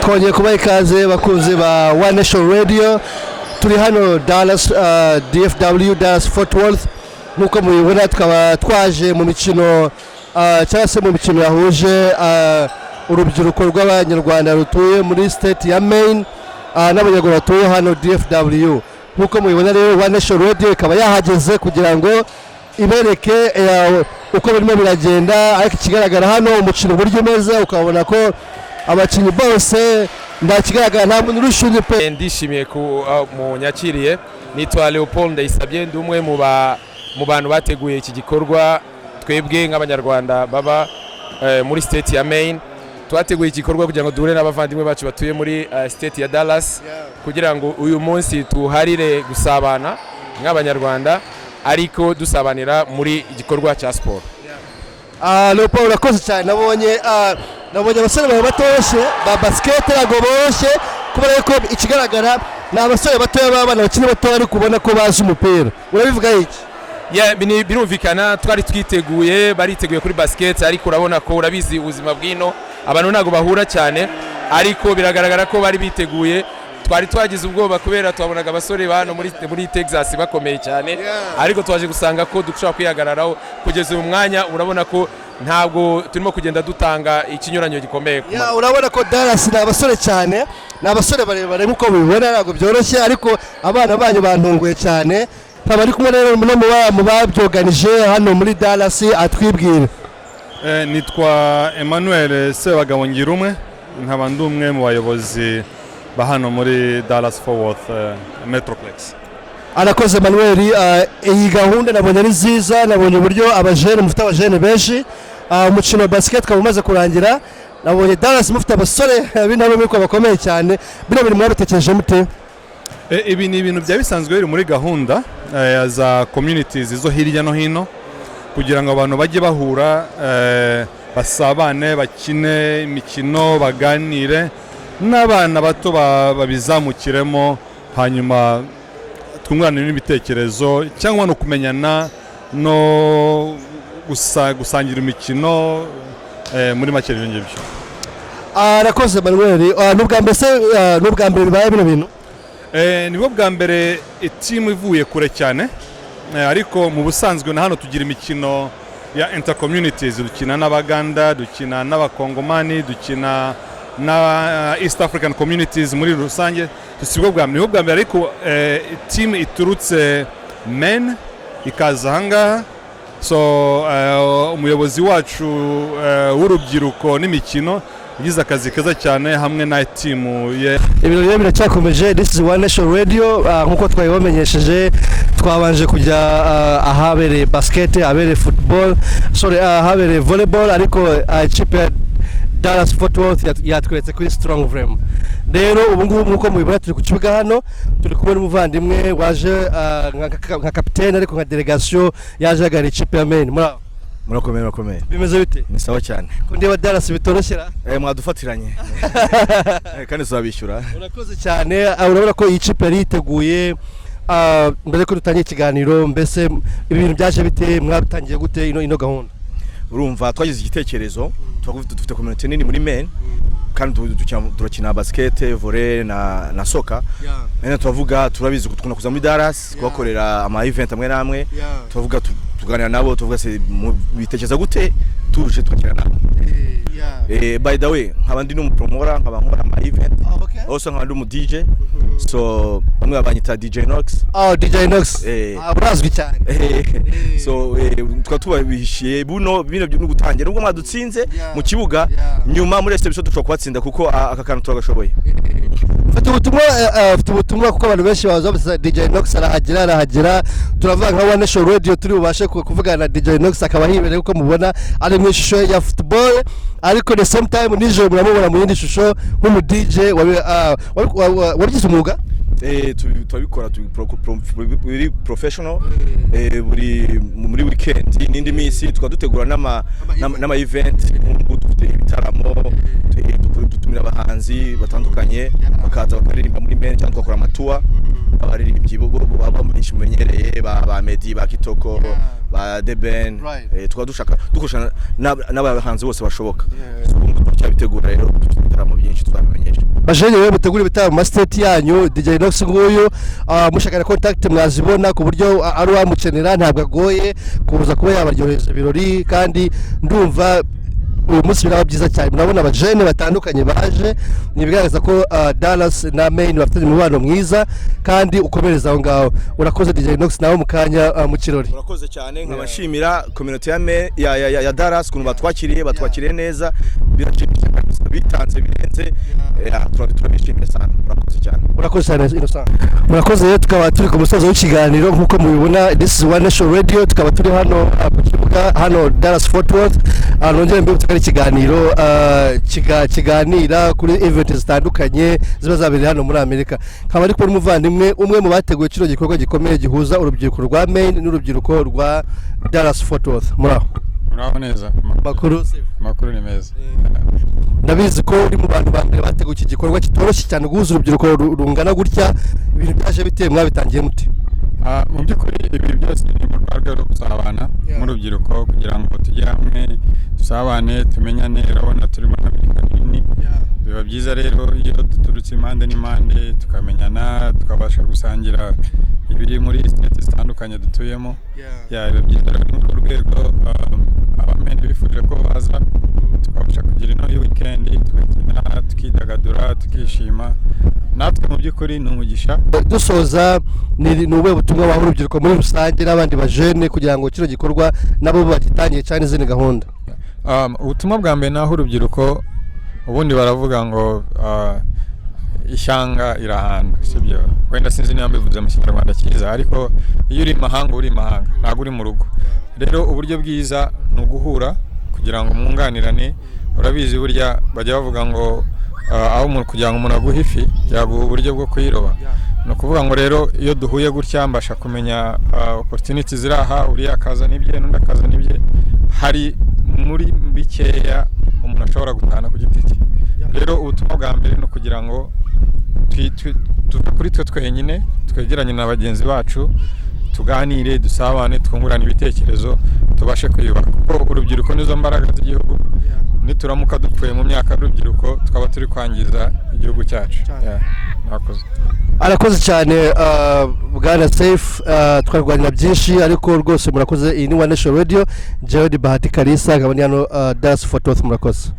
Twongeye kubaha ikaze, bakunzi ba One Nation Radio. Turi hano Dallas, DFW, Dallas Fort Worth. Nk'uko mubibona, tukaba twaje mu mikino cyangwa se mu mikino yahuje urubyiruko rw'Abanyarwanda rutuye muri state ya Maine n'Abanyarwanda batuye hano DFW. Nk'uko mubibona rero, One Nation Radio ikaba yahageze kugira ngo ibereke uko birimo biragenda. Ariko ikigaragara hano, umukino uburyo umeze, ukabona ko abakinnyi bose nta kigaragara, nta muntu urusha undi pe. Ndishimiye ku munyakiriye. Nitwa Leopold Ndayisabye, ndi umwe mu bantu bateguye iki gikorwa. Twebwe nk'Abanyarwanda baba muri state ya Maine twateguye iki gikorwa kugira ngo duhure n'abavandimwe bacu batuye muri state ya Dallas, kugira ngo uyu munsi tuharire gusabana nk'Abanyarwanda, ariko dusabanira muri igikorwa cya siporo. Leopold, urakoze cyane. Nabonye abasore bawe batoroshye ba basket, ntabwo boroshye, kubera ko ikigaragara ni abasore batoya b'abana bakiri batoya, ariko ubona ko bazi umupira. Urabivuga iki? Yeah, birumvikana twari twiteguye, bariteguye kuri basket, ariko urabona ko, urabizi ubuzima bw'ino, abantu ntabwo bahura cyane, ariko biragaragara ko bari biteguye. Twari twagize ubwoba kubera twabonaga abasore ba hano muri Texas bakomeye cyane, ariko twaje gusanga ko dushobora kwihagararaho. Kugeza uyu mwanya urabona ko ntabwo turimo kugenda dutanga ikinyuranyo gikomeye ku Yeah, urabona ko Dallas ni abasore cyane, ni abasore barebare nk'uko mubibona, ntabwo byoroshye, ariko abana banyu bantunguye cyane. Nkaba ari kumwe rero no mu babyoganije hano muri Dallas, atwibwira. Nitwa Emmanuel Sebagabo Ngirumwe, nkaba ndi umwe mu bayobozi ba hano muri Dallas Fort Worth Metroplex. Arakoze Manuel. Iyi gahunda nabonye ari nziza, nabonye uburyo abajene, mufite abajene benshi. Umukino wa basket ukaba umaze kurangira. Nabonye Dallas mufite abasore b'intarumikwa bakomeye cyane. Bino bintu mwabitekereje mute? Ibi ni ibintu byaba bisanzwe biri muri gahunda za communities zo hirya no hino, kugira ngo abantu bajye bahura, basabane, bakine imikino, baganire n'abana bato, babizamukiremo, hanyuma twungurane n'ibitekerezo cyangwa no kumenyana no gusangira imikino. Muri make ibyo ngibyo. Arakoze Manuel. N'ubwa mbere se, n'ubwa mbere bibaye bino bintu? Nibwo bwa mbere itimu ivuye kure cyane, ariko mu busanzwe na hano tugira imikino ya intercommunities. Dukina n'Abaganda, dukina n'Abakongomani, dukina na East African communities muri rusange. Si bwo bwa mbere, nibwo bwa mbere, ariko team iturutse Maine ikaza ahangaha. So umuyobozi wacu w'urubyiruko n'imikino yagize akazi keza cyane hamwe na timu ye. Ibirori rero biracyakomeje. This is One Nation Radio. Nk'uko twabibamenyesheje, twabanje kujya ahabereye basket, ahabereye football, sorry, ahabereye volleyball, ariko ikipe ya Dallas Fort Worth yatweretse kuri strong vraiment. Rero ubu ngubu nk'uko mubibona, turi ku kibuga hano, turi kumwe n'umuvandimwe waje nka kapitene, ariko nka delegation yaje ahagarariye ikipe ya Maine. Muri aho? Murakomeye, murakomeye. Bimeze bite? Ni sawa cyane. Ko ndeba Dallas bitoroshyera? Mwadufatiranye kandi tuzabishyura. Urakoze cyane. Urabona ko iyi kipe yari yiteguye. Mbere ko dutangiye ikiganiro, mbese ibi bintu byaje bite? Mwabitangiye gute ino gahunda? Urumva, twagize igitekerezo, twavuga dufite community nini muri Maine kandi turakina basket, volley na soccer. Nene turavuga, turabizi ko dukunda kuza muri Dallas kubakorera ama event amwe n'amwe. Turavuga, tuganira nabo, tuvuga se bitekereza gute tuje tukakina nabo. By the way, nkaba ndi n'umupromoter, nkaba nkora ama event, also nkaba ndi umu DJ, so bamwe banyita DJ Nox. Oh, DJ Nox. Urazwi cyane. So tukaba tubabihishiye buno bino byo gutangira nubwo mwadutsinze mu kibuga, nyuma muri reception dushobora kubatsinda, kuko aka kantu turagashoboye. Mfite ubutumwa, mfite ubutumwa, kuko abantu benshi baza baza DJ Nox arahagera, arahagera. Turavuga nka One Nation Radio turi bubashe kuvugana na DJ Nox, akaba hibereye uko mubona ari mu ishusho ya football, ariko the same time nijoro muramubona mu yindi shusho nk'umu DJ wabigize umwuga. Turabikora, buri professional. Buri muri weekend n'indi minsi tukaba dutegura n'ama event. Nk'ubu dufite ibitaramo, dutumira abahanzi batandukanye bakaza bakaririmba muri Maine, cyangwa tugakora ama tour. Abaririmbyi bo benshi mumenyereye, ba Meddy, ba Kitoko, ba The Ben. Tukaba dushaka dukoresha n'abahanzi bose bashoboka. So, ubu ngubu Turacyabitegura rero, dufite ibitaramo byinshi tuzabamenyesha. Bajene rero mutegura ibitaramo mu ma state yanyu, DJ Nox nguyu, mushaka na contact mwazibona, ku buryo ari uwamukenera ntabwo agoye kuza kuba yabaryohereza ibirori. Kandi ndumva uyu munsi biraba byiza cyane. Murabona abajene batandukanye baje, ni ibigaragaza ko Dallas na Maine bafitanye umubano mwiza kandi ukomereza aho ngaho. Urakoze, DJ Nox, nawe mu kanya mu kirori. Murakoze cyane. Nkabashimira community ya, me, ya, ya, ya, ya Dallas ukuntu batwakiriye neza, birashimishije kabisa, bitanze birenze. Turabishimiye sana, murakoze cyane. Murakoze cyane, Innocent, murakoze. Rero tukaba turi ku musozo w'ikiganiro nk'uko mubibona. This is One Nation Radio, tukaba turi hano ku kibuga hano Dallas Fort Worth. Nongere mbibutse ko ari ikiganiro kiganira kuri event zitandukanye ziba zabereye hano muri Amerika. Nkaba ari kumwe n'umuvandimwe umwe mu bateguye kino gikorwa gikomeye gihuza urubyiruko rwa Maine n'urubyiruko rwa Dallas Fort Worth. Muraho? Muraho neza. Makuru? Amakuru ni meza. Ndabizi ko uri mu bantu ba mbere bateguye iki gikorwa kitoroshye cyane, guhuza urubyiruko rungana gutya. Ibintu byaje bitewe, mwabitangiye mute? Mu by'ukuri ibi byose ni mu rwego rwo gusabana nk'urubyiruko, kugira ngo tujye hamwe, dusabane, tumenyane. Urabona turi muri Amerika nini, biba byiza rero iyo duturutse impande n'impande tukamenyana, tukabasha gusangira ibiri muri state zitandukanye dutuyemo. Ya, biba byiza rero. Ni muri urwo rwego abamene bifuje ko baza tukabasha kugira ino weekend, tugakina, tukidagadura, tukishima. Natwe mu by'ukuri ni umugisha. Dusoza, ni ubuhe butumwa waha urubyiruko muri rusange n'abandi bajene kugira ngo kino gikorwa nabo bagitangiye cyane izindi gahunda? Ubutumwa bwa mbere naho urubyiruko, ubundi baravuga ngo ishyanga irahanda, sibyo? Wenda sinzi niba mbivuze mu Kinyarwanda cyiza, ariko iyo uri imahanga, uri imahanga, ntabwo uri mu rugo. Rero uburyo bwiza ni uguhura kugira ngo mwunganirane. Urabizi, burya bajya bavuga ngo aho kugira ngo umuntu aguhe ifi, yaguha uburyo bwo kuyiroba. Ni ukuvuga ngo rero iyo duhuye gutya, mbasha kumenya opportunity ziri aha, uriya akazana ibye, n'undi akazana ibye. Hari muri bikeya umuntu ashobora gutahana ku giti cye. Rero ubutumwa bwa mbere ni ukugira ngo tuve kuri twe twenyine, twegeranye na bagenzi bacu, tuganire, dusabane, twungurane ibitekerezo, tubashe kwiyubaka, kuko urubyiruko nizo mbaraga z'igihugu. Nituramuka dupfuye mu myaka y'urubyiruko, twaba turi kwangiza igihugu cyacu. Yeah, murakoze. Arakoze cyane, bwana Safe. Twarwanira byinshi, ariko rwose murakoze. Iyi ni One Nation Radio, Gerard Bahati Kalisa, nkaba ndi hano Dallas Fort Worth. Murakoze.